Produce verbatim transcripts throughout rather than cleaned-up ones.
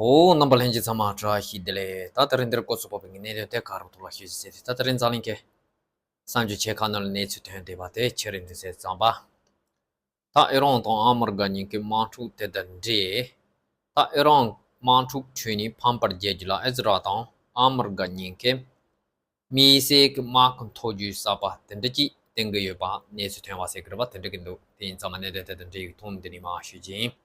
ཨོ། རྣམ་པ་ལྷན་རྒྱས་ཚང་མ་བཀྲ་ཤིས་བདེ་ལེགས། ད་དེ་རིང་འདིར་སྐོར་ཚོགས་པ་བའི་གནད་དོན་དེ་ག་རུ་ཐོག་ལ་ཤོད་ཟེར་ཏེ། ད་དེ་རིང་འཛམ་གླིང་གི་གསར་འགྱུར་ཆེ་ཁག་ནང་ལ་གནས་ཚུལ་ཐོན་བསྡད་པ་དེ་ཆེ་རིང་འདི་ཟེར་ཙམ་པ། ད་ཨི་རན་དང་ཨ་མི་རི་ཀ་གཉིས་ཀའི་དམག་འཁྲུག་དེ་དང་འབྲེལ། ད་ཨི་རན་དམག་འཁྲུག་ཁྲོད་ནས་ཕམ་པར་རྒྱལ་རྒྱུ་ལ་ཨི་ཟི་རལ་དང་ཨ་མི་རི་ཀ་གཉིས་ཀས་དམིགས་བསལ་གྱི་དམག་གི་མཐོ་རྒྱུགས་གསར་པ་དེ་འདྲ་ཅིག་བཏོན་གྱི་ཡོད་པ་གནས་ཚུལ་ཐོན་པ་ཟེར་གྱི་རེད་པ། དེ་འདྲ་གི་འདུག་དེ་ཡིན་ཙང་མ་གནད་དོན་དེ་དང་འབྲེལ་བའི་ཐོག་ནས་འདི་ནས་མར་ཞུ་རྒྱུ་ཡིན།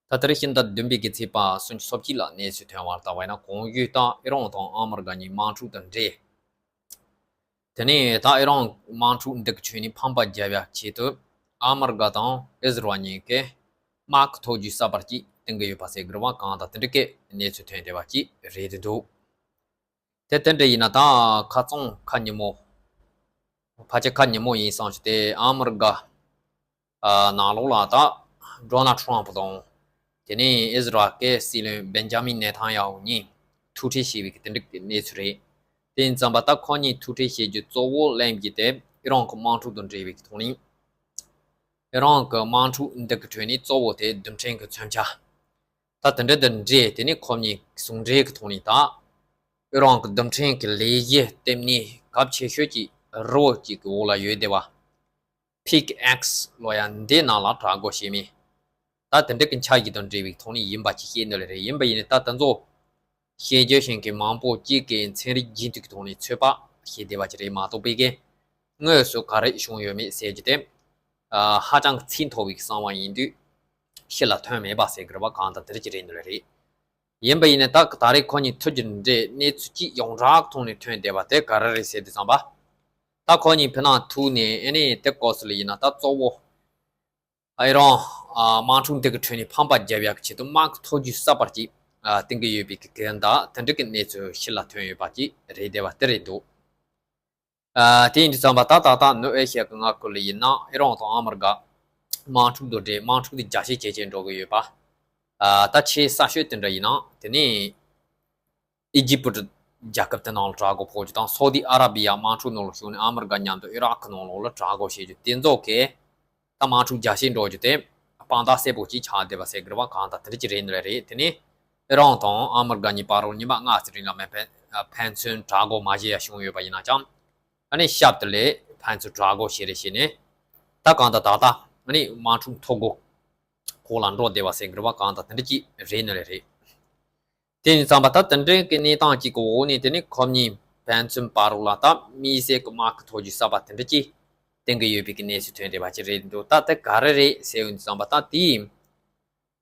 ད་ལྟར་ཕྱི་ཟླ་བདུན་པའི་གི་ཚེས་པ་སུམ་ཅུ་སོ་གཅིག་ལ་གནས་ཚུལ་ཐོན་པར་ལྟ་བ་ཡིན་ན། གོང་ཞུས་ལྟར་ཨི་རན་དང་ཨ་མི་རི་ཀ་གཉིས་དམག་འཁྲུག་དང་འབྲེལ། དེ་ནས་ད་ཨི་རན་དམག་འཁྲུག་འདི་གི་ཁྲོད་ནས་ཕམ་པ་རྒྱབ་ཡག་ཆེད་དུ་ཨ་མི་རི་ཀ་དང་ཨི་ཟི་རལ་གཉིས་ཀས་དམག་གི་མཐོ་རྒྱུགས་གསར་པ་ཅིག་བཏོན་གྱི་ཡོད་པ་ཟེར་གྱི་རེད་པ། གང་ལྟར་དེ་འདྲ་གི་གནས་ཚུལ་ཐོན་བསྡད་པ་ཅིག་རེད་འདུག་དེ་དེ་འདྲ་ཡིན་ན། ད་ཁ་སང་ཁ་ཉིན་མོ། ཕལ་ཆེར་ཁ་ཉིན་མོ་ཡིན་བསམ་བྱུང་སྟེ། ཨ་མི་རི་ཀ་ཨ་ནང་ལོགས་ལ་ད་ཌོ་ནལ་ཊམ་ཕུ་དང་། དེ་ནས་ཨི་ཟི་རལ་གྱི་སྲིད་བློན་བེན་ཇ་མིན་ནེ་ཐན་ཡ་ཧུ་གཉིས་ཐུག་འཕྲད་བྱས་པའི་གི་དེ་འདྲ་གི་གནས་ཚུལ་རེད། དེ་ཡིན་ཙང་པ་ད་ཁོ་གཉིས་ཐུག་འཕྲད་བྱེད་རྒྱུ་གཙོ་བོ་གླེང་རྒྱུ་དེ་ཨི་རན་གྱི་དམག་འཁྲུག་དང་འབྲེལ་བའི་གི་ཐོག་ནས། ཨི་རན་གྱི་དམག་འཁྲུག་འདི་གི་ཁྲོད་ནས་གཙོ་བོ་དེ་རྡུལ་ཕྲན་གྱི་མཚོན་ཆ། ད་དེ་འདྲ་དང་འབྲེལ། དེ་ནས་ཁོ་གཉིས་ཟུང་འབྲེལ་གྱི་ཐོག་ནས་ད་ཨི་རན་གྱི་རྡུལ་ཕྲན་གྱི་ལས་གཞི་ལྟེ་གནས་གལ་ཆེ་ཤོས་ཀྱི་རི་བོ་གཅིག་གི་འོག་ལ་ཡོད་བསྡད་པ། པིག་ཨེག་སི་ལབ་ཡག་འདི་ནང་ལ་གྲགས་འགོ་བྱས་མི། ད་དེ་འདྲ་གི་འཆར་གཞི་དང་འབྲེལ་བའི་ཐོག་ནས་ཡིན་པ་ཅིག་བཤད་འདོད་ལེ་རེད། ཡིན་པ་ཡིན་ནའི་ད་དེ་ཚོ་བཤད་རྒྱུ་ཤེས་མཁན་མང་པོ་གཅིག་གིས་ཚན་རིག་རྒྱུན་མཐུད་ཀྱི་ཐོག་ནས་ཚོད་དཔག་བྱས་བསྡད་པ་ཅིག་རེད་མ་གཏོགས། པའི་གི་དངོས་སུ་ག་རེ་བྱུང་ཡོད་མེད་ཟེར་རྒྱུ་དེ་ཨ་ཧ་ཅང་གི་ཚིག་མཐོ་བའི་གསང་བ་ཡིན་དུས་ཕྱི་ལ་ཐོན་མེད་པ་ཟེར་གྱི་རེད་པ། གང་ལྟར་དེ་འདྲ་ཅིག་རེད་འདོད་ལེ་རེད། ཡིན་པ་ཡིན་ནའི་ད་ད་རེས་ཁོ་གཉིས་ཐུག་རྒྱུ་འདྲའི་གནས་ཚུལ་གཅིག་ཡོངས་གྲགས་ཐོག་ནས་ཐོན་བསྡད་པ་དེ་ག་རེ་རེད་ཟེར་དུས་ཙམ་པ། ད་ཁོ་གཉིས་ཕི་ནང་ཐུག་ནས། ཨ་ནི་དེ་སྐབས་སུ་ལ་ཡིན་ན་ད་གཙོ་བོ་ཨི་རན་ཨ་དམག་འཁྲུག་འདི་གི་ཁྲོད་ནས་ཕམ་པ་རྒྱབ་ཡག་གི་ཆེད་དུ་དམག་གི་མཐོ་རྒྱུགས་གསར་པ་ཅིག་ཨ་བཏོན་གྱི་ཡོད་པའི་གི་གན་ད་དེ་འདྲ་གི་གནས་ཚུལ་ཕྱི་ལ་ཐོན་ཡོད་པ་ཅིག་རེད་བསྡད་པ་དེ་རེད་འདུག་ཨ་དེ་ཡིན་དུས་ཙམ་པ་ད་ད་ལྟ་ནུབ་ཨེ་ཤི་ཡ་གི་མངའ་ཁུལ་ལ་ཡིན་ན་ཨི་རན་དང་ཨ་མི་རི་ཀ་དམག་འཁྲུག་དང་འབྲེལ། དམག་འཁྲུག་དེ་རྒྱ་ཆེ་ཇེ་ཆེ་འགྲོ་གི་ཡོད་པ། ཨ་ད་ཆེས་གསར་ཤོས་དེ་འདྲ་ཡིན་ན། དེ་ནས་ཨི་ཇིབ་རྒྱལ་ཁབ་དེ་ནང་ལ་དྲག་རྒོལ་ཕོག་རྒྱུ་དང་། སོ་ཏི་ཨ་ར་བི་ཡ་དམག་འཁྲུག་ནང་ལ་ཞུགས་ནས་ཨ་མི་རི་ཀ་མཉམ་དུ་ཨི་རག་གི་ནང་ལོགས་ལ་དྲག་རྒོལ་བྱེད་རྒྱུ་དེ་ཚོ་གིས་ད་དམག་འཁྲུག་རྒྱ་ཆེ་འགྲོ་རྒྱུ་དེ་དཔང་རྟགས་གསལ་པོ་ཅིག་ཆགས་བསྡད་པ་ཟེར་གི་རེད་པ། གང་ལྟར་དེ་འདྲ་ཅིག་རེད་འདོད་ལེ་རེད། དེ་ནས་ཨི་རན་དང་ཨ་མི་རི་ཀ་གཉིས་བར་དུ་ཉི་མ་ལྔ་ཙམ་རིང་ལ་མེ་ཕན་ཕན་ཚུན་དྲག་རྒོལ་མ་བྱས་ཡ་བྱུང་ཡོད་པ་ཡིན་ན་ཀྱང་། ཨ་ནི་ཞབས་དེ་ལས་ཕན་ཚུན་དྲག་རྒོལ་བྱེད་རེས་བྱས་ནས། ད་གང་ལྟར་ད་ལྟ་ཨ་ནི་དམག་འཁྲུག་མཐོ་སྒང་ཁོག་ལ་འགྲོ་བསྡད་པ་ཟེར་གི་རེད་པ། གང་ལྟར་དེ་འདྲ་ཅིག་རེད་འདོད་ལེ་རེད། དེ་ཡིན་ཙམ་པ་ད་དེ་འདྲའི་གི་གནས་སྟངས་ཅིག་གི་འོག་ནས། དེ་ནས་ཁོ་གཉིས་ཕན་ཚུན་བར་དུ་ལ་ད་དམིགས་བསལ་གྱི་དམག་གི་མཐོ་རྒྱུགས་གསར་པ་དེ་འདྲ་ཅིག་བཏོན་གྱི་ཡོད་པའི་གི་གནས་ཚུལ་ཐོན་བསྡད་པ་ཅིག་རེད་འདུག་ད་དེ་ག་རེ་རེད་ཟེར་ཡོང་དུས་ཙམ་པ། ད་དེ་ཡིས་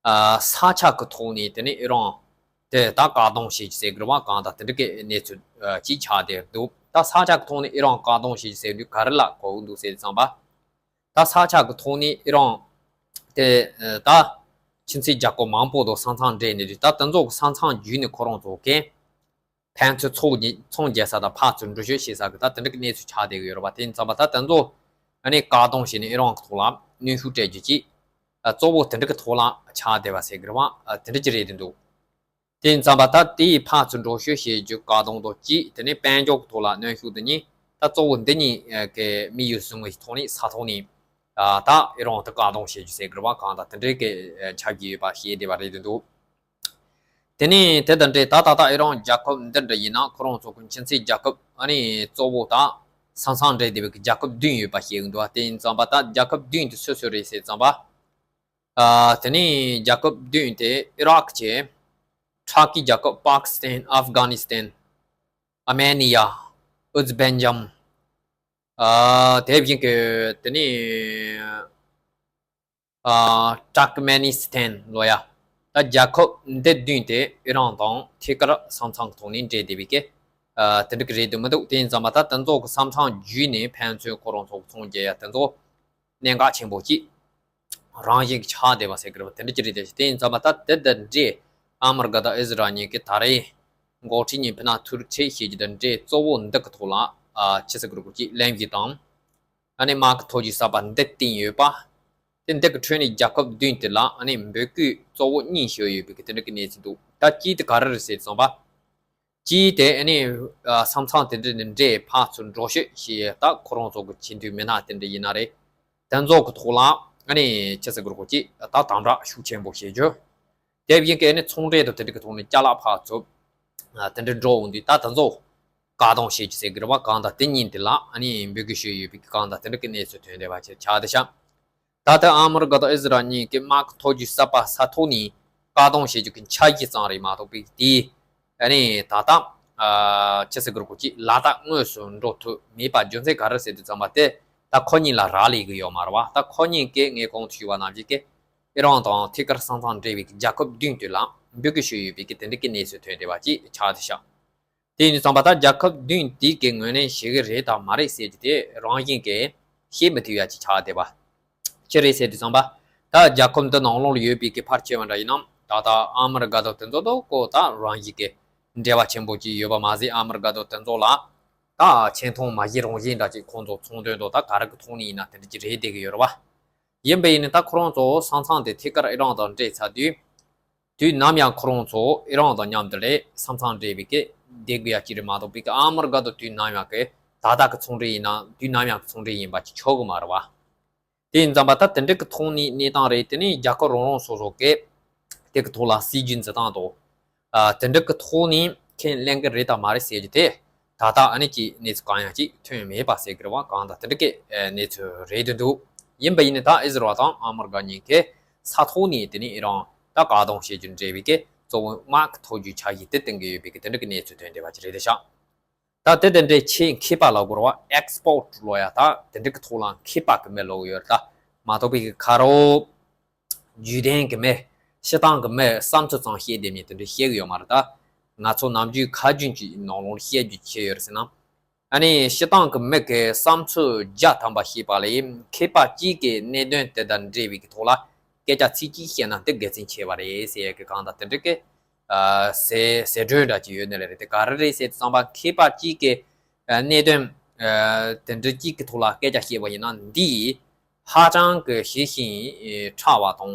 ཨ་ས་ཆ་གི་ཐོག་ནས་དེ་ནས་ཨི་རན་དེ་ད་བཀག་སྡོམ་བྱེད་རྒྱུ་ཟེར་གི་རེད་པ། གང་ལྟར་དེ་འདྲ་གི་གནས་ཚུལ་ཨ་ཅིག་ཆགས་བསྡད་འདུག་ད་ས་ཆ་གི་ཐོག་ནས་ཨི་རན་བཀག་སྡོམ་བྱེད་རྒྱུ་ཟེར་དུས་ག་རེ་ལ་གོ་གི་འདུག་ཟེར་དུས་ཙམ་པ། ད་ས་ཆ་གི་ཐོག་ནས་ཨི་རན་དེ་ད་ཁྱིམ་མཚེས་རྒྱལ་ཁབ་མང་པོ་དང་ས་མཚམས་འབྲེལ་ནས་རེད། ད་དེ་ཚོ་གི་ས་མཚམས་བརྒྱུད་ནས་ཁོ་རང་ཚོ་གིས་ཕན་ཚུན་ཚོང་རྒྱག་ཚོང་རྒྱག་ས་དང་ཕར་ཚུར་འགྲོ་སྐྱོད་བྱེད་ས་གི་ད་དེ་འདྲ་གི་གནས་ཚུལ་ཆགས་བསྡད་ཀྱི་ཡོད་རེད་པ། དེ་ཡིན་ཙམ་པ་ད་དེ་ཚོ་ཨ་ནི་བཀག་སྡོམ་བྱས་ནས་ཨི་རན་གི་ཐོག་ལ་གནོན་ཤུགས་སྤྲད་རྒྱུ་ཅིག་གཙོ་བོ་དེ་འདྲ་གི་ཐོག་ལ་ཆགས་བསྡད་པ་ཟེར་གི་རེད་པ། དེ་འདྲ་ཅིག་རེད་འདུག་དེ་ཡིན་ཙམ་པ་ད་དེའི་ཕར་ཚུར་འགྲོ་སྐྱོད་བྱེད་རྒྱུ་བཀག་སྡོམ་དང་གཅིག་དེ་ནས་དཔལ་འབྱོར་གྱི་ཐོག་ལ་གནོན་ཤུགས་དེ་གཉིས། ད་གཙོ་བོ་འདི་གཉིས་ཀྱི་དམིགས་ཡུལ་བཟུང་བའི་ཐོག་ནས་ས་ཐོག་ནས་ད་ཨི་རན་དེ་བཀག་སྡོམ་བྱེད་རྒྱུ་ཟེར་གི་རེད་པ། གང་ལྟར་དེ་འདྲའི་གི་ཆགས་ཀྱི་ཡོད་པ་ཞིག་བསྡད་པ་རེད་འདུག་དེ་ནས་དེ་དང་འབྲེལ་ད་ད་ལྟ་ཨི་རན་རྒྱལ་ཁབ་འདི་འདྲ་ཡིན་ན་ཁོ་རང་ཚོ་གི་ཁྱིམ་མཚེས་རྒྱལ་ཁབ་ཨ་ནི་གཙོ་བོ་ད་ས་མཚམས་འབྲེལ་བསྡད་པའི་གི་རྒྱལ་ཁབ་བདུན་ཡོད་པ་ཞིག་འདུག་དེ་ཡིན་ཙམ་པ་ད་རྒྱལ་ཁབ་བདུན་དེ་སུ་སུ་རེད་ཟེར་ཙམ་པ། ཨ་དེ་ནས་རྒྱལ་ཁབ་བདུན་དེ་ཨི་རག་བྱས། ཐར་ཀི་རྒྱལ་ཁབ། པཱ་ཀི་སི་ཐན། ཨབ་གྷ་ནི་སི་ཐན། ཨར་མེ་ནི་ཡ། ཨུ་ཛི་བེན་ཇམ། ཨ་དེ་བཞིན་གྱི་དེ་ནས་ཨ་ཏར་ཀི་མེ་ནི་སི་ཐན་ལབ་ཡ། ད་རྒྱལ་ཁབ་འདི་བདུན་དེ་ཨི་རན་དང་ཐད་ཀར་ས་མཚམས་ཐོག་ནས་འབྲེལ་བསྡད་པའི་གི་ཨ་དེ་འདྲ་གི་རེད་འདུག་མི་འདུག་དེ་ཡིན་ཙམ་པ་ད་དེ་ཚོ་གི་ས་མཚམས་བརྒྱུད་ནས་ཕན་ཚུན་ཁོ་རང་ཚོ་གི་ཚོང་རྒྱག་ཡ་དེ་ཚོ་གནད་འགག་ཆེན་པོ་ཅིག་རང་བཞིན་གྱི་ཆགས་བསྡད་པ་ཟེར་གི་རེད་པ། དེ་འདྲ་ཅིག་རེད་དེ། དེ་ཡིན་ཙམ་པ་ད་དེ་དང་འབྲེལ་ཨ་མི་རི་ཀ་དང་ཨི་ཟི་རལ་གཉིས་ཀྱིས་ད་རེས་འགོ་ཁྲིད་གཉིས་ཕི་ནང་ཐུག་འཕྲད་བྱེད་རྒྱུ་དང་འབྲེལ་གཙོ་བོ་འདི་གི་ཐོག་ལ་ཨ་ཅི་ཟེར་གི་རེད་གོ་ཅིག་གླེང་རྒྱུ་དང་། ཨ་ནི་དམག་གི་མཐོ་རྒྱུགས་གསར་པ་འདི་བཏིང་ཡོད་པ། དེ་འདི་གི་ཁྲོད་ནས་རྒྱལ་ཁབ་བདུན་དེ་ལ་ཨ་ནི་འབོད་སྐུལ་གཙོ་བོ་གཉིས་ཞུས་ཡོད་པའི་གི་དེ་འདྲ་གི་གནས་ཚུལ་འདུག་ད་གཅིག་དེ་ག་རེ་རེད་ཟེར་སོང་པ། གཅིག་དེ་ཨ་ནི་ཨ་ས་མཚམས་དེ་འདྲ་ནས་འབྲེལ་ཕར་ཚུར་འགྲོ་སྐྱོད་བྱེད་ཡས་ད་ཁོ་རང་ཚོ་གི་ཆེས་མཐོའི་མི་སྣ་དེ་འདྲ་ཡིན་ན་རེད། དེ་ཚོ་གི་ཐོག་ལ་ཨ་ནི་ཅི་ཟེར་དགོས་རེད་གོ་ཅིག་ད་དམ་དྲག་ཤུགས་ཆེན་པོ་བྱེད་རྒྱུ། དེ་བཞིན་གྱི་ཨ་ནི་ཚོང་འབྲེལ་དང་དེ་འདྲ་གི་ཐོག་ནས་ཅ་ལག་ཕར་ཚུར་དེ་འདྲ་འགྲོ་འོང་དུས་ད་དེ་ཚོ་བཀག་སྡོམ་བྱེད་རྒྱུ་ཟེར་གི་རེད་བ། གང་ལྟར་དེ་གཉིས་དེ་ལ་ཨ་ནི་འབོད་སྐུལ་ཞུས་ཡོད་པའི་གི་གང་ལྟར་དེ་འདྲ་གི་གནས་ཚུལ་ཐོན་བསྡད་པ་ཆགས་བསྡད་ཤག་ད་ལྟ་ཨ་མི་རི་ཀ་དང་ཨི་ཟི་རལ་གཉིས་ཀྱིས་དམག་གི་ཐོག་རྒྱུག་གསར་པ་ས་ཐོག་ནས་བཀག་སྡོམ་བྱེད་རྒྱུ་གི་འཆར་གཞི་བརྩམས་རེད་མ་གཏོགས་པའི་དེའི་ཨ་ནི་ད་ལྟ་ཨ་ཆི་ཟེར་དགོས་རེད། ཁོ་ཅིག་ལག་བསྟར་དངོས་སུ་འགྲོ་ཐུབ་མེད་པ་རྒྱུ་མཚན་ག་རེ་ཟེར་དུས་ཙམ་པ་དེ་ད་ཁོ་གཉིས་ལ་རག་ལས་གི་ཡོད་མ་རེད་བ། ད་ཁོ་གཉིས་ཀྱིས་ངས་གོང་དུ་ཞུས་པ་ནང་བཞིན་གྱི་ཨི་རན་དང་ཐད་ཀར་ས་མཚམས་འབྲེལ་བའི་རྒྱལ་ཁབ་བདུན་དེ་ལ་འབོད་སྐུལ་ཞུས་ཡོད་པའི་གི་དེ་འདྲ་གི་གནས་ཚུལ་ཐོན་བསྡད་པ་ཅིག་ཆགས་བསྡད་ཤག་དེ་ཡིན་དུས་ཙམ་པ་ད་རྒྱལ་ཁབ་བདུན་དེ་གིས་ངོས་ལེན་བྱེད་གི་རེད་དང་མ་རེད་ཟེར་རྒྱུ་དེ་རང་བཞིན་གྱིས་བཤད་མི་ཐུབ་ཡ་ཅིག་ཆགས་བསྡད་པ། ཅི་རེད་ཟེར་དུས་ཙམ་པ། ད་རྒྱལ་ཁབ་འདི་ནང་ལོགས་ལ་ཡོད་པའི་གི་ཕལ་ཆེ་བ་འདྲ་ཡིན་ན་ད་ལྟ་ཨ་མི་རི་ཀ་དང་དེ་ཚོ་དང་ཁོ་ད་རང་བཞིན་གྱི་འབྲེལ་བ་ཆེན་པོ་ཅིག་ཡོད་པ་མ་ཟད། ཨ་མི་རི་ཀ་དང་དེ་ཚོ་ལ་ད་ཆེ་མཐོང་མ་བཞི་རང་བཞིན་འདྲ་ཅིག་ཁོང་ཚོ་ཚོང་དོན་དང་ད་ག་རེ་གི་ཐོག་ནས་ཡིན་ན་དེ་འདྲ་ཅིག་རེད་བསྡད་གི་ཡོད་རེད་བ། ཡིན་པ་ཡིན་ན་ད་ཁོ་རང་ཚོ་ས་མཚམས་དེ་ཐད་ཀར་ཨི་རན་དང་འབྲེལ་ཚར་དུས། དུས་ནམ་ཡང་ཁོ་རང་ཚོ་ཨི་རན་དང་མཉམ་དུ་ལས་ས་མཚམས་འབྲེལ་བའི་གི་བསྡད་དགོས་ཡ་ཅིག་རེད་མ་གཏོགས་པའི་གི་ཨ་མི་རི་ཀ་དང་དུས་ནམ་ཡང་གི་ད་ལྟ་གི་ཚོང་འབྲེལ་ཡིན་ན་དུས་ནམ་ཡང་གི་ཚོང་འབྲེལ་ཡིན་པ་ཅིག་ཆོག་གི་མ་རེད་བ། དེ་ཡིན་ཙམ་པ་ད་དེ་འདྲ་གི་ཐོག་ནས་གནས་སྟངས་རེད། དེ་ནས་རྒྱལ་ཁབ་རང་རང་སོ་སོ་གི་དེ་གི་ཐོག་ལ་སྲིད་ཇུས་འཛིན་སྟངས་དང་། ཨ་དེ་འདྲ་གི་ཐོག་ནས་ཁས་ལེན་གི་རེད་དང་མ་རེད་ཟེར་རྒྱུ་དེ་ད་ལྟ་ཨ་ནི་ཅིག་གནས་ཚུལ་གང་ཡང་ཅིག་ཐོན་མེད་པ་ཟེར་གི་རེད་བ། གང་ལྟར་དེ་འདྲ་གི་ཨ་གནས་ཚུལ་རེད་འདུག་ཡིན་པ་ཡིན་ན་ད་ཨི་ཟི་རལ་དང་ཨ་མི་རི་ཀ་གཉིས་ཀས་ས་ཐོག་ནས་དེ་ནས་ཨི་རན་ད་བཀག་སྡོམ་བྱེད་རྒྱུ་འབྲེལ་བའི་གི་གཙོ་བོ་དམག་གི་ཐོག་རྒྱུག་འཆར་གཞི་དེ་བཏིང་གི་ཡོད་པའི་གི་དེ་འདྲ་གི་གནས་ཚུལ་ཐོན་བསྡད་པ་ཅིག་རེད་ཤག་ད་དེ་དེ་འདྲའི་ཆེད་མཁས་པ་ལབ་དགོས་རེད་བ། ཨེག་སི་པར་ཊི་ལབ་ཡ་ད་དེ་འདྲ་གི་ཐོག་ལ་མཁས་པ་གི་མི་ལབ་ཡོད་རེད། ད་མ་གཏོགས་པའི་གི་ཁ་རོག་རྒྱུད་ལྡན་གི་མི་སྤྱིར་བཏང་གི་མི་བསམ་ཚུལ་ཙམ་བཤད་བསྡད་མཁན་དེ་འདྲ་བཤད་གི་ཡོད་མ་རེད། ད་ང་ཚོ་ནམ་རྒྱུན་ཁ་རྒྱུན་གྱི་ནང་ལོགས་བཤད་རྒྱུ་ཆེ་ཡོད་རེད་ཟེར་ན། ཨ་ནི་སྤྱིར་བཏང་གི་མི་གི་བསམ་ཚུལ་བརྒྱ་ཐམ་པ་བཤད་པ་ལས་མཁས་པ་གཅིག་གིས་གནད་དོན་དེ་དང་འབྲེལ་བའི་གི་ཐོག་ལ་སྐད་ཆ་ཚིག་གཅིག་བཤད་ན་དེ་དགེ་མཚན་ཆེ་བ་རེད་ཟེར་ཡ་གི་གང་ལྟར་དེ་འདྲ་གི་ཨ་ཟེར་ཟེར་སྒྲོས་འདྲ་ཅིག་ཡོད་ནི་རེད། དེ་ག་རེ་རེད་ཟེར་དུས་ཙམ་པ་མཁས་པ་གཅིག་གིས་ཨ་གནད་དོན་ཨ་དེ་འདྲ་གཅིག་གི་ཐོག་ལ་སྐད་ཆ་བཤད་པ་ཡིན་ན་འདི་ཧ་ཅང་གི་ཞིབ་ཅིང་ཕྲ་བ་དང་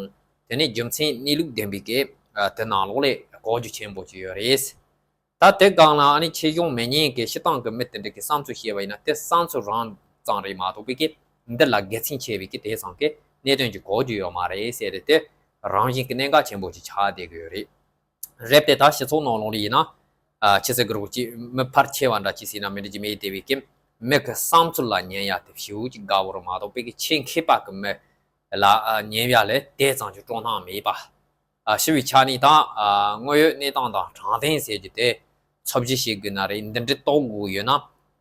དེ་ནས་རྒྱུ་མཚན་གནས་ལུགས་ལྡན་པའི་གི་ཨ་དེ་ནང་ལོགས་ལས་གོ་རྒྱུ་ཆེན་པོ་ཅིག་ཡོད་རེད། ད་དེ་སྒང་ལ་ཨ་ནི་ཆེ་གཞུང་མི་སྙན་གྱི་སྤྱིར་བཏང་གི་མི་དེ་འདྲ་གི་བསམ་ཚུལ་བཤད་པ་ཡིན་ན་དེ་བསམ་ཚུལ་རང་ཙམ་རེད་མ་གཏོགས་པའི་གི་འདི་ལ་དགེ་མཚན་ཆེ་བའི་གི་དེ་ཙམ་གི་གནད་དོན་གྱི་གོ་རྒྱུ་ཡོད་མ་རེད་ཟེར་ཏེ། དེ་རང་བཞིན་གྱི་གནད་འགག་ཆེན་པོ་ཅིག་ཆགས་བསྡད་ཀྱི་ཡོད་རེད། རེད་དེ་ད་སྤྱི་ཚོགས་ནང་ལོགས་ལ་ཡིན་ན་ཨ་ཆི་ཟེར་གི་རེད། ཅིག་མི་ཕལ་ཆེ་བ་འདྲ་ཅིག་ཟེར་ན་མི་འགྲིག་གི་མེད་དེ་བའི་གི་མི་གི་བསམ་ཚུལ་ལ་ཉན་ཡ་དེ་ཞེ་པོ་ཅིག་དགའ་བོ་རེད་མ་གཏོགས་པའི་གི་ཆེད་མཁས་པ་གི་མི་ལ་ཨ་ཉན་ཡ་ལས་དེ་ཙམ་གྱི་སྤྲོ་སྣང་མེད་པ། ཨ་ཞི་བའི་ཆ་ནས་དང་ཨ་དངོས་ཡོད་གནས་སྟངས་དང་དྲང་བདེན་ཟེར་རྒྱུ་དེ་ཚབ་ཞུ་བྱེད་དགོས་ན་རེད། འདི་འདྲ་གཏོང་དགོས་ཡོད་ན་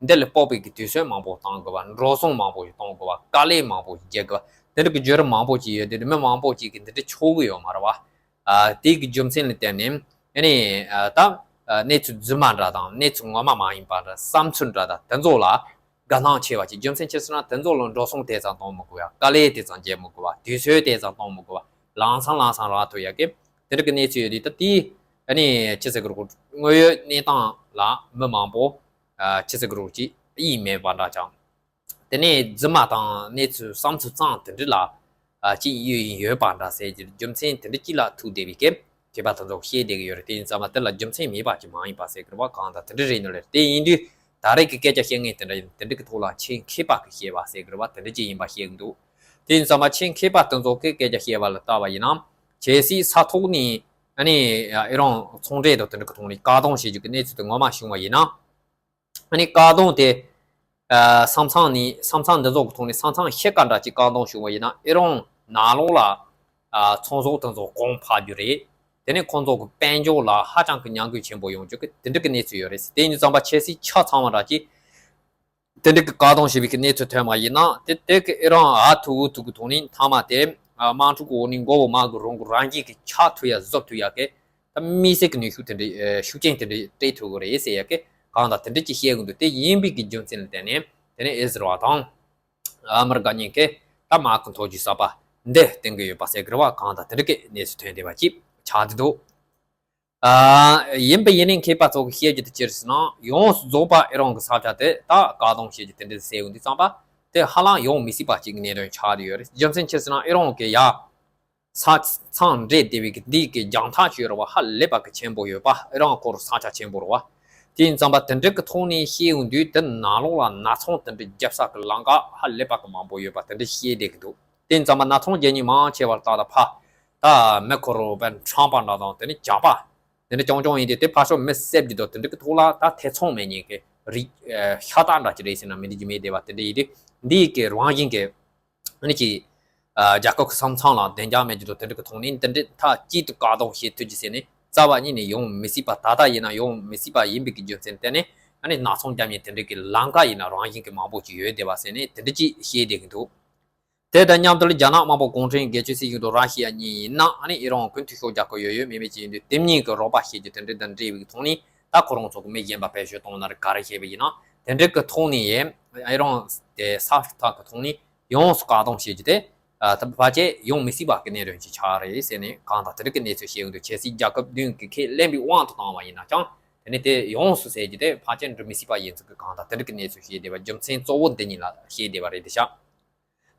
འདི་ལ་དཔག་པའི་གི་དུས་ཚོད་མང་པོ་གཏོང་དགོས་པ། འགྲོ་སོང་མང་པོ་ཞིག་གཏོང་དགོས་པ། དཀའ་ལས་མང་པོ་ཞིག་རྒྱག་དགོས་པ། འདི་འདྲ་གི་བརྒྱུད་རིམ་མང་པོ་ཞིག་ཡོད། དེ་འདྲ་མི་མང་པོ་ཞིག་གིས་འདི་འདྲ་ཆོག་གི་ཡོད་མ་རེད་བ། ཨ་དེ་གི་རྒྱུ་མཚན་ལ་བརྟེན་ནས་ཨ་ནི་ཨ་ད་ཨ་གནས་ཚུལ་རྫུན་མ་འདྲ་དང་གནས་ཚུལ་ངོ་མ་མ་ཡིན་པ་འདྲ་བསམ་ཚུལ་འདྲ་དང་དེ་ཚོ་ལ་དགའ་སྣང་ཆེ་བ་ཅིག་རྒྱུ་མཚན་ཅི་ཟེར་ན་དེ་ཚོ་ལ་འགྲོ་སོང་དེ་ཙམ་གཏོང་མི་དགོས་པ། དཀའ་ལས་དེ་ཙམ་རྒྱག་མི་དགོས་པ། དུས་ཚོད་དེ་ཙམ་གཏོང་མི་དགོས་པ། ལམ་སང་ལམ་སང་རག་ཐུབ་ཡ་གི་དེ་འདྲ་གི་གནས་ཚུལ་ཡོད་དུས། ད་དེ་ཨ་ནི་ཅི་ཟེར་དགོས་རེད། དངོས་ཡོད་གནས་སྟངས་ལ་མི་མང་པོ་ཨ་ཅི་ཟེར་དགོས་རེད། ཅིག་དབྱིངས་མེད་པ་འདྲ་ཅིག་དེ་ནས་རྫུན་མ་དང་གནས་ཚུལ་བསམ་ཚུལ་གཙང་དེ་འདྲ་ལ་ཨ་ཅིག་གཡོ་ཡིན་ཡོད་པ་འདྲ་ཟེར་གྱི་རྒྱུ་མཚན་དེ་འདྲ་གཅིག་ལ་ཐུག་བསྡད་པའི་སྐབས་མཁས་པ་དེ་ཚོ་བཤད་བསྡད་ཀྱི་ཡོད་རེད། དེ་ཡིན་ཙང་མ་དེ་ལ་རྒྱུ་མཚན་མེད་པ་ཅིག་མ་ཡིན་པ་ཟེར་གི་རེད་བ། གང་ལྟར་དེ་འདྲ་རེད་ནི་རེད། དེ་ཡིན་དུས་ད་རེས་ཀྱི་སྐད་ཆ་བཤད་མཁན་དེ་འདྲ་ཡིན། དེ་འདྲ་གི་ཐོག་ལ་ཆེད་མཁས་པ་གིས་བཤད་པ་ཟེར་གི་རེད་བ། དེ་འདྲ་ཅིག་ཡིན་པ་བཤད་གི་འདུག་དེ་ཡིན་ཙང་མ་ཆེད་མཁས་པ་དེ་ཚོ་གིས་སྐད་ཆ་བཤད་པ་ལ་བལྟས་པ་ཡིན་ན། གལ་སྲིད་ས་ཐོག་ནས་ཨ་ནི་ཨི་རན་ཚོང་འབྲེལ་དང་དེ་འདྲ་གི་ཐོག་ནས་བཀག་སྡོམ་བྱེད་རྒྱུ་གི་གནས་ཚུལ་དེ་ངོ་མ་བྱུང་བ་ཡིན་ན། ཨ་ནི་བཀག་སྡོམ་དེ་ཨ་ས་མཚམས་ནས་ས་མཚམས་འདི་ཚོ་གི་ཐོག་ནས་ས་མཚམས་ཕྱེད་ཀ་འདྲ་ཅིག་བཀག་སྡོམ་བྱུང་བ་ཡིན་ན་ཨི་རན་ནང་ལོགས་ལ་ཨ་ཚོང་ཟོག་དེ་ཚོ་གོང་འཕར་རྒྱུ་རེད། དེ་ནས་ཁོང་ཚོ་གི་དཔལ་འབྱོར་ལ་ཧ་ཅང་གི་ཉམས་རྒུད་ཆེན་པོ་ཡོང་རྒྱུ་གི་དེ་འདྲ་གི་གནས་ཚུལ་ཡོད་རེད། དེ་ཡིན་ཙང་མ་ཆབ་སྲིད་ཆ་ཚང་བ་འདྲ་ཅིག་དེ་འདྲ་གི་བཀག་སྡོམ་བྱས་པའི་གི་གནས་ཚུལ་ཐོན་པ་ཡིན་ན། དེ་དེ་གི་ཨི་རན་ཨ་ཐུ་འུ་ཐུ་གི་ཐོག་ནས་མཐའ་མ་དེ་ཨ་དམག་འཁྲུག་གི་འོག་ནས་མགོ་བོ་མ་གི་རང་གི་རང་གིས་གི་ཆགས་ཐུབ་ཡ་བཟོ་ཐུབ་ཡ་གི་ད་དམིགས་བསལ་གྱི་ནུས་ཤུགས་དེ་འདྲ་ཨེ་ཤུགས་རྐྱེན་དེ་འདྲ་སྤྲད་ཐུབ་ཀྱི་རེད་ཟེར་ཡ་གི་གང་ལྟར་དེ་འདྲ་ཅིག་བཤད་ཀྱི་འདུག་དེ་ཡིན་པའི་གི་རྒྱུ་མཚན་ལ་བརྟེན་ནས་དེ་ནས་ཨི་ཟི་རལ་དང་ཨ་མི་རི་ཀ་གཉིས་ཀས་ད་དམག་གི་མཐོ་རྒྱུགས་གསར་པ་འདི་བཏིང་གི་ཡོད་པ་ཟེར་གི་རེད་བ། གང་ལྟར་དེ་འདྲ་གི་གནས་ཚུལ་ཐོན་བསྡད་པ་ཅིག་ཆགས་བསྡད་འདུག་ཨ་ཡིན་པ་ཡིན་ནའི་མཁས་པ་ཚོ་གི་བཤད་རྒྱུ་དེ་ཅི་རེད་ཟེར་ན། ཡོངས་སུ་རྫོགས་པ་ཨི་རན་གི་ས་ཆ་དེ་ད་བཀག་སྡོམ་བྱེད་རྒྱུ་དེ་འདྲ་ཟེར་ཡོང་དུས་ཙམ་པ་དེ་ཧ་ལམ་ཡོང་མི་སྲིད་པ་ཅིག་གི་གནད་དོན་ཆགས་བསྡད་ཡོད་རེད། རྒྱུ་མཚན་ཅི་ཟེར་ན་ཨི་རན་གི་ཡ་ས་མཚམས་འབྲེལ་བསྡད་པའི་གི་འདི་གི་རྒྱང་ཐག་ཅིག་ཡོད་རེད་བ། ཧ་ལས་པ་གི་ཆེན་པོ་ཡོད་པ། ཨི་རན་ཁོ་རང་ས་ཆ་ཆེན་པོ་རེད་བ། དེ་ཡིན་ཙམ་པ་དེ་འདྲ་གི་ཐོག་ནས་བཤད་ཡོང་དུས་དེ་ནང་ལོགས་ལ་ནག་ཚོང་དེ་འདྲ་རྒྱབ་ས་གི་ལམ་ཁ་ཧ་ལས་པ་གི་མང་པོ་ཡོད་པ་དེ་འདྲ་བཤད་བསྡད་གི་འདུག་དེ་ཡིན་ཙམ་པ་ནག་ཚོང་རྒྱག་མཁན་མང་ཆེ་བ་ད་ལྟ་ཕར་ ད་མེ་འཁོར་བའི་ཁྲམ་པ་འདྲ་དང་དེ་ནི་ཇག་པ་དེ་འདྲ་རྐྱང་རྐྱང་ཡིན་དུས་དེ་ཕར་ཕྱོགས་མི་བསད་རྒྱུ་དང་དེ་འདྲ་གི་ཐོག་ལ་ད་ཐེ་ཚོམ་མེད་མཁན་གྱི་རིགས་ཤ་སྟག་འདྲ་ཅིག་རེད་ཟེར་ན་མི་འགྲིག་རྒྱུ་མེད་བསྡད་པ་དེ་འདྲ་ཡིན་དུས་འདི་གི་རང་བཞིན་གྱི་ཨ་ནི་ཅིག་ཨ་རྒྱལ་ཁབ་ཀྱི་ས་མཚམས་ལ་བདེ་འཇགས་མེད་རྒྱུ་དང་དེ་འདྲ་གི་ཐོག་ནས་འདི་འདྲའི་མཐའ་གཅིག་ཏུ་བཀག་སྡོམ་བྱེད་ཐུབ་རྒྱུ་ཟེར་ནས་རྩ་བ་ཉིད་ནས་ཡོང་མི་སྲིད་པ། ད་ལྟ་ཡིན་ན་ཡོང་མི་སྲིད་པ་ཡིན་པའི་གི་རྒྱུ་མཚན་དེ་ནི་ཨ་ནི་ནག་ཚོང་རྒྱག་མཁན་དེ་འདྲ་གི་ལམ་ཁ་ཡིན་ན་རང་བཞིན་གྱི་མང་པོ་ཅིག་ཡོད་བསྡད་པ་ཟེར་ནས་དེ་འདྲ་ཅིག་བཤད་བསྡད་ཀྱི་འདུག་དེ་དང་མཉམ་དུ་རྒྱ་ནག་དམར་པོ་གུང་ཁྲན་སྒེར་གཅོད་སྲིད་གཞུང་དང་ར་ཤི་ཡ་གཉིས་ཡིན་ན་ཨ་ནི་ཨི་རན་གྱི་འཐུས་ཤོར་རྒྱལ་ཁབ་ཡོད་ཡོད་མེད་མེད་ཅིག་ཡིན་དུས་དེ་གཉིས་ཀྱི་རོགས་པ་བྱེད་རྒྱུ་དེ་འདྲ་དང་འབྲེལ་བའི་ཐོག་ནས་ད་ཁོ་རང་ཚོ་གི་མི་གཞན་པ་བེད་སྤྱོད་གཏོང་ན་རེད་ག་རེ་བྱས་པ་ཡིན་ན་དེ་འདྲ་གི་ཐོག་ནས་ཡང་ཨི་རན་དེ་ས་ཐག་གི་ཐོག་ནས་ཡོངས་སུ་བཀག་སྡོམ་བྱེད་རྒྱུ་དེ་ད་ཕལ་ཆེར་ཡོང་མི་སྲིད་པ་གི་གནད་དོན་ཅིག་ཆགས་རེད་ཟེར་ནས་གང་ལྟར་དེ་འདྲ་གི་གནས་ཚུལ་བཤད་ཡོང་དུས་ཁྱེད་སྲིད་རྒྱལ་ཁབ་བདུན་གྱིས་ཁས་ལེན་པའི་དབང་དུ་བཏང་བ་ཡིན་ན་ཀྱང་དེ་ནས་དེ་ཡོངས་སུ་ཟེར་རྒྱུ་དེ་ཕལ་ཆེར་འགྲུབ་མི་སྲིད་པ་ཡིན་ཚུལ་གྱི་གང་ལྟར་དེ་འདྲ་གི་གནས་ཚུལ་བཤད་བསྡད་པ་རྒྱུ་མཚན་གཙོ་བོ་འདི་གཉིས་ལ་བཤད་བསྡད་པ་རེད་དེ་ཤག་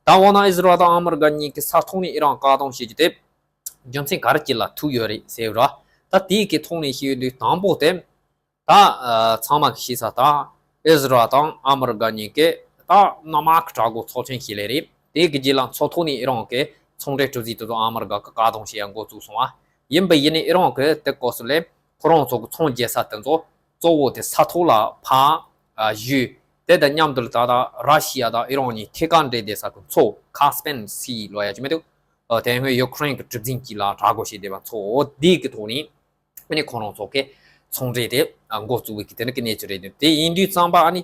ད་འོ་ན་ཨི་ཟི་རལ་དང་ཨ་མི་རི་ཀ་གཉིས་ཀྱི་ས་ཐོག་ནས་ཨི་རན་བཀག་སྡོམ་བྱེད་རྒྱུ་དེ་རྒྱུ་མཚན་ག་རེ་ཅིག་ལ་ཐུག་ཡོད་རེད་ཟེར་བ། ད་དེའི་གི་ཐོག་ནས་བཤད་དུས་དང་པོ་དེ་ད་ཚང་མ་གི་ཤེས་ས་ད་ཨི་ཟི་རལ་དང་ཨ་མི་རི་ཀ་གཉིས་ཀྱི་ད་གནམ་དམག་གི་དྲག་པོ་ཚོགས་ཆེན་ཞིག་སླེབས་རེད། དེའི་གི་རྗེས་ལ་མཚོ་ཐོག་ནས་ཨི་རན་གྱི་ཚོང་འབྲེལ་གྲུ་གཟིངས་དེ་ཚོ་ཨ་མི་རི་ཀ་གི་བཀག་སྡོམ་བྱེད་ཡ་འགོ་བཙུགས་སོང་བ། ཡིན་པ་ཡིན་ནའི་ཨི་རན་གྱི་དེ་སྐབས་སུ་ལས་ཁོ་རང་ཚོ་གི་ཚོང་རྒྱག་ས་དེ་ཚོ་གཙོ་བོ་དེ་ས་ཐོག་ལ་ཕར་བཞུད། དེ་དང་མཉམ་དུ་ད་ལྟ་ར་ཤི་ཡ་དང་ཨི་རན་གཉིས་ཐད་ཀར་འབྲེལ་བསྡད་ས་གི་མཚོ་ཁ་སྤེན་སི་ལབ་ཡ་ཅིག་མི་འདུག་དེ་སྔོན་ཡུ་ཁུ་རེན་གྱི་གྲུ་གཟིངས་གཅིག་ལ་དྲག་པོ་བྱས་བསྡད་པ་མཚོ་འདི་གི་ཐོག་ནས་ཨ་ནི་ཁོ་རང་ཚོ་གི་ཚོང་འབྲེལ་དེ་འགོ་བཙུགས་པའི་གི་དེ་འདྲ་གི་གནས་ཚུལ་རེད། དེ་ཡིན་དུས་ཙམ་པ་ཨ་ནི་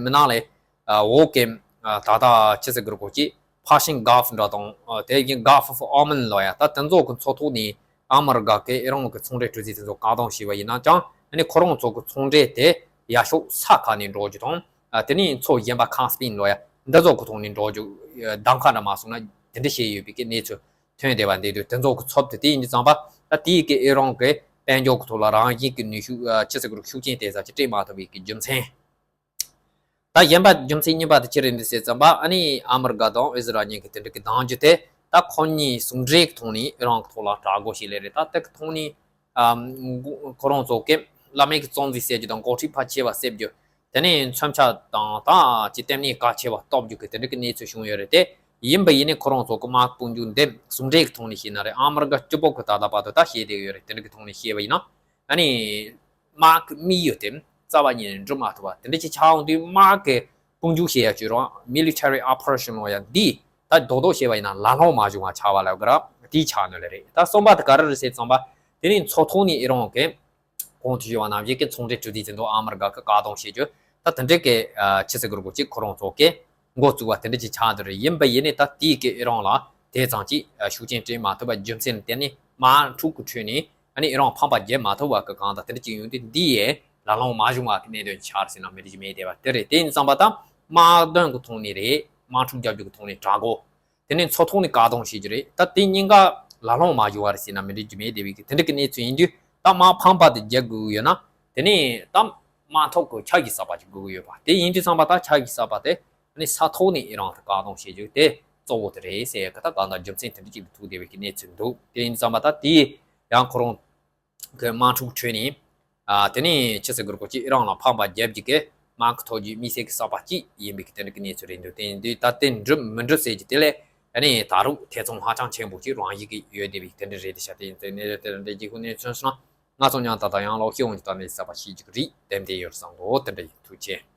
མི་ནག་ལས་འོག་གི་ད་ལྟ་ཅི་ཟེར་དགོས་རེད་གོ་ཅི་Persian Gulf འདྲ་དང་དེ་བཞིན་Gulf of Oman ལབ་ཡ་ད་དེ་ཚོ་གི་མཚོ་ཐོག་ནས་ཨ་མི་རི་ཀ་གི་ཨི་རན་གི་ཚོང་འབྲེལ་གྲུ་གཟིངས་དེ་ཚོ་བཀག་སྡོམ་བྱས་པ་ཡིན་ན་ཀྱང་ཨ་ནི་ཁོ་རང་ཚོ་གི་ཚོང་འབྲེལ་དེ་ཡར་ཕྱོགས་ས་ཁ་ནས་འགྲོ་རྒྱུ་དང་དེ་ནས་མཚོ་གཞན་པ་ཁ་སྤེན་ལབ་ཡ་འདི་ཚོ་གི་ཐོག་ནས་འགྲོ་རྒྱུ་གདམ་ཁ་འདྲ་མ་སོང་ན་དེ་འདྲ་བྱས་ཡོད་པའི་གི་གནས་ཚུལ་ཐོན་བསྡད་པ་འདི་དུས་དེ་ཚོ་གི་ཚབ་ཏུ་དེ་ཡིན་དུས་ཙམ་པ་ད་དེའི་གི་ཨི་རན་གི་དཔལ་འབྱོར་གི་ཐོག་ལ་རང་བཞིན་གི་ནུས་ཤུགས་ཅི་ཟེར་དགོས་རེད་ཤུགས་རྐྱེན་དེ་ཙམ་ཅིག་སྤྲད་མ་ཐུབ་པའི་གི་རྒྱུ་མཚན། ད་གཞན་པ་རྒྱུ་མཚན་གཉིས་པ་དེ་ཅི་རེད་འདི་ཟེར་ཙམ་པ་ཨ་ནི་ཨ་མི་རི་ཀ་དང་ཨི་ཟི་རལ་གཉིས་ཀྱི་དེ་འདྲ་གི་གདམ་རྒྱུ་དེ་ད་ཁོ་གཉིས་ཟུང་འབྲེལ་གྱི་ཐོག་ནས་ཨི་རན་གྱི་ཐོག་ལ་དྲག་རྒོལ་བྱས་ལེ་རེད། ད་དེ་གི་ཐོག་ནས་ཨམ་ཁོ་རང་ཚོ་གི་བླ་མེད་ཀྱི་བཙོན་འཛུལ་བྱེད་རྒྱུ་དང་འགོ་ཁྲིད་ཕལ་ཆེ་བ་བསད་རྒྱུ་དེ་ནས་མཚོན་ཆ་དང་ད་ཅི་ལྟེམ་ནས་གལ་ཆེ་བ་གཏོར་རྒྱུ་གི་དེ་འདྲ་གི་གནས་ཚུལ་བྱུང་ཡོད་རེད་དེ། ཡིན་པ་ཡིན་ནའི་ཁོ་རང་ཚོ་གི་དམག་དཔུང་འཇུག་འདེམས་ཟུང་འབྲེལ་གྱི་ཐོག་ནས་བྱས་ན་རེད། ཨ་མི་རི་ཀ་སྤྱི་པོ་གི་ད་ལྟ་བར་དུ་ད་བཤད་བསྡད་ཡོད་རེད། དེ་འདྲ་གི་ཐོག་ནས་བཤད་པ་ཡིན་ན་ཨ་ནི། དམག་གི་དམིགས་ཡུལ་དེ་རྩ་བ་ཉིད་ནས་འགྲུབ་མ་ཐུབ་པ་དེ་འདྲ་ཅིག་ཆགས་འོང་དུས་དམག་གི་དཔུང་འཇུག་བྱེད་ཡ་བཅོས་རོགས་military operation ལོ་ཡ་འདི་ད་རྡོག་རྡོག་བྱས་པ་ཡིན་ན་ལ་ལོང་མ་བྱུང་བ་ཆགས་པ་ལ་ག་ར་དེའི་ཆགས་ནོ་ལེ་རེད། ད་གསུམ་པ་དེ་ག་རེ་རེད་ཟེར་ཙམ་པ་དེ་ནི་མཚོ་ཐོག་ནས་ཨི་རན་གི་གོང་དུ་ཞུས་པ་ནང་བཞིན་གི་ཚོང་འབྲེལ་གྲུ་གཟིངས་དེ་ཚོ་ཨ་མི་རི་ཀ་གི་བཀག་སྡོམ་བྱེད་རྒྱུ་ད་དེ་འདྲ་གི་ཆི་ཟེར་དགོས་རེད་གོ་ཅིག་ཁོ་རང་ཚོ་གི་འགོ་བཙུགས་པ་དེ་འདྲ་ཅིག་ཆགས་འདུག་རེད། ཡིན་པ་ཡིན་ནའི་ད་དེའི་གི་ཨི་རན་ལ་དེ་ཙམ་ཅིག་ཤུགས་རྐྱེན་སྤྲད་མ་ཐུབ་པ་རྒྱུ་མཚན་དེ་ནི་དམག་འཁྲུག་གི་ཁྲོད་ནས་ཨ་ནི་ཨི་རན་ཕམ་པ་རྒྱབ་མ་ཐུབ་པ་གི་གང་ལྟར་དེ་འདྲ་ཅིག་ཡོང་དུས་འདི་ཡས་ལ་ལོང་མ་བྱུང་བ་གི་གནད་དོན་ཆགས་ཟེར་ན་མི་འགྲིག་གི་མེད་བསྡད་པ་དེ་རེད། དེ་ཡིན་ཙམ་པ་ད་དམག་དོན་གི་ཐོག་ནས་རེད། དམག་འཁྲུག་རྒྱག་རྒྱུ་གི་ཐོག་ནས་དྲག་རྒོལ། དེ་ནས་མཚོ་ཐོག་ནས་བཀག་སྡོམ་བྱེད་རྒྱུ་རེད། ད་དེ་གཉིས་ཀ་ལ་ལོང་མ་བྱུང་བ་རེད་ཟེར་ན་མི་འགྲིག་གི་མེད་བསྡད་པའི་གི་དེ་འདྲ་གི་གནས་ཚུལ་ཡིན་དུས་ད་དམག་ཕམ་པ་དེ་རྒྱག་དགོས་ཀྱི་ཡོད་ན་དེ་ནས་ད་དམག་ཐོག་གི་ཆ་གི་གསར་པ་ཅིག་དགོས་ཀྱི་ཡོད་པ། དེ་ཡིན་དུས་ཙམ་པ་ད་ཆ་གི་གསར་པ་དེ་ཨ་ནི་ས་ཐོག་ནས་ཨི་རན་དེ་བཀག་སྡོམ་བྱེད་རྒྱུ་དེ་གཙོ་བོ་དེ་རེད་ཟེར་ཡ་གི་ད་གང་ལྟར་རྒྱུ་མཚན་དེ་འདྲ་ཅིག་ལ་ཐུག་བསྡད་པའི་གི་གནས་ཚུལ་འདུག་དེ་ཡིན་དུས་ཙམ་པ་ད་དེ་ཡང་ཁོ་རང་གི་དམག་འཁྲུག་ཁྲོད་ནས་ཨ་དེ་ནས་ཆི་ཟེར་དགོས་རེད་གོ་ཅིག་ཨི་རན་ལ་ཕམ་པ་རྒྱབ་རྒྱུ་གི་དམག་གི་ཐོག་རྒྱུའི་དམིགས་བསལ་གི་གསར་པ་གཅིག་ཡིན་པའི་གི་དེ་འདྲ་གི་གནས་ཚུལ་རེད་འདུག་དེ་ཡིན་དུས་ད་དེ་འགྲུབ་མི་འགྲུབ་ཟེར་རྒྱུ་དེ་ལས་ཨ་ནི་ད་རུང་ཐེ་ཚོམ་ཧ་ཅང་ཆེན་པོ་ཅིག་རང་བཞིན་གི་ཡོད་བསྡད་པའི་གི་དེ་འདྲ་རེད། དེ་ཤ་དེ་ཡིན་དུས་གནས་ཚུལ་དེ་འདྲ་རྒྱས་ཁུངས་གནས་ཚུལ་སོང་ན་ང་ཚོ་མཉམ་ད་ལྟ་ཡང་ལོག་ཤེས་འོང་གི་ད་ནས་གསར་པ་ཤེས་རྒྱུ་གི་རིགས་ལྡན་དེ་ཡོད་བསམ་འདུག་དེ་འདྲ་ཡིན། ཐུགས་རྗེ་ཆེ།